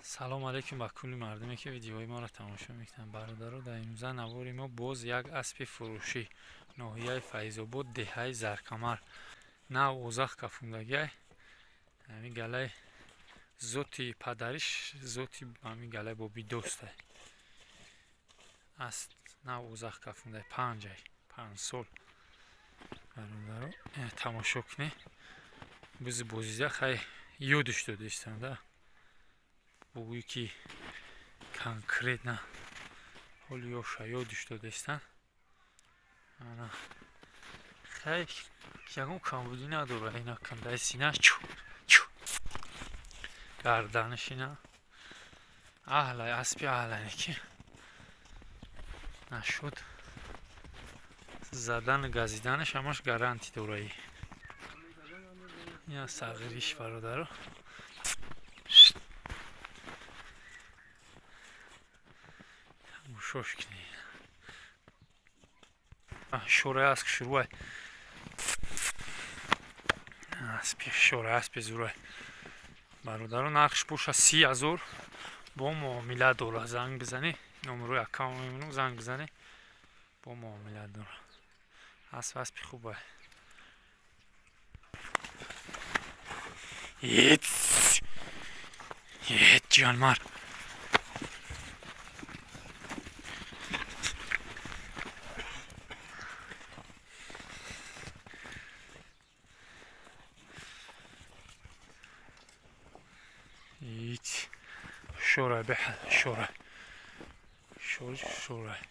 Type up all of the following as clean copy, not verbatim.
Салом алейкум ба кулли мардуме, ки видеои моро тамошо мекунанд. Бародаро, дар имрӯза навори мо боз як аспи фурӯшӣ, ноҳияи Файзобод, деҳаи Заркамар. Нав озах кафундагиай. Ҳамин галаи зоти падариш, зоти ҳамин галаи бобидостай. Аст нав озах кафундай, панҷай, 5 сол. Бародаро, тамошо кунед. Бузи бозиза хай ёдиш додистам да. Бугӯӣ ки конкретно ҳоли ёша ёдиш додистан. Ана хай ягон камбудӣ надорад. Ина кандаи синаш, чу чу, гарданаш ина аҳлай, аспи аҳлайне ки нашуд задану газиданаш, ҳамаш гарантӣ дораи. Ина сағириш, бародаро. Тамошош кунед. Шӯраи асп шурӯай. Аспи шӯраи, аспи зурай. Бародаро, нархш боша 30 000, бо муомила дора. Занг бизанӣ, номерои аккаунт мемонам, занг бизанӣ, бо муомила дора. Асп аспи хубай. Ет! Ет, ҷанмар. Ит. Шӯрай беҳад, шӯрай. Шӯри шӯрай.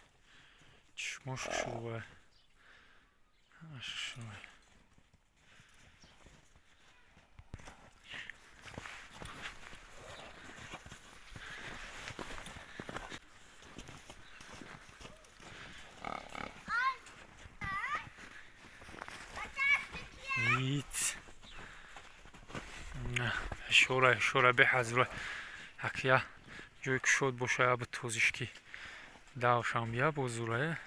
Чишмош шӯрай. Ҳамаш шӯрай. Ит. Шӯрай, шӯрай беҳад зурай. Як ҷое кушод боша, я битозиш ки давшам бия боз зурая.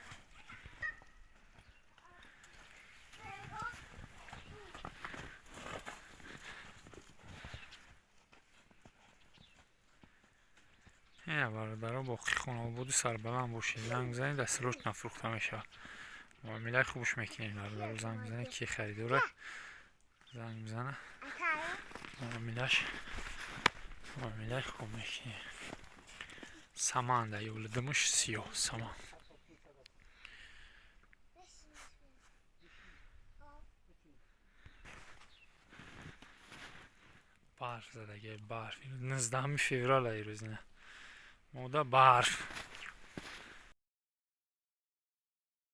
Ина бародаро, боқӣ хонаободу сарбаланд бошед. Занг бизанед, дастроч нафурӯхта мешавад. Муомилаи хубш мекунем, бародаро. Занг бизанед, ки харидора занг бизана. Муомилаш муомилаи хуб мекунем. Саманда ёлидимуш сиёҳ саман. Барф задаги, барф. 19 феврал ирӯз ина. Мода барф.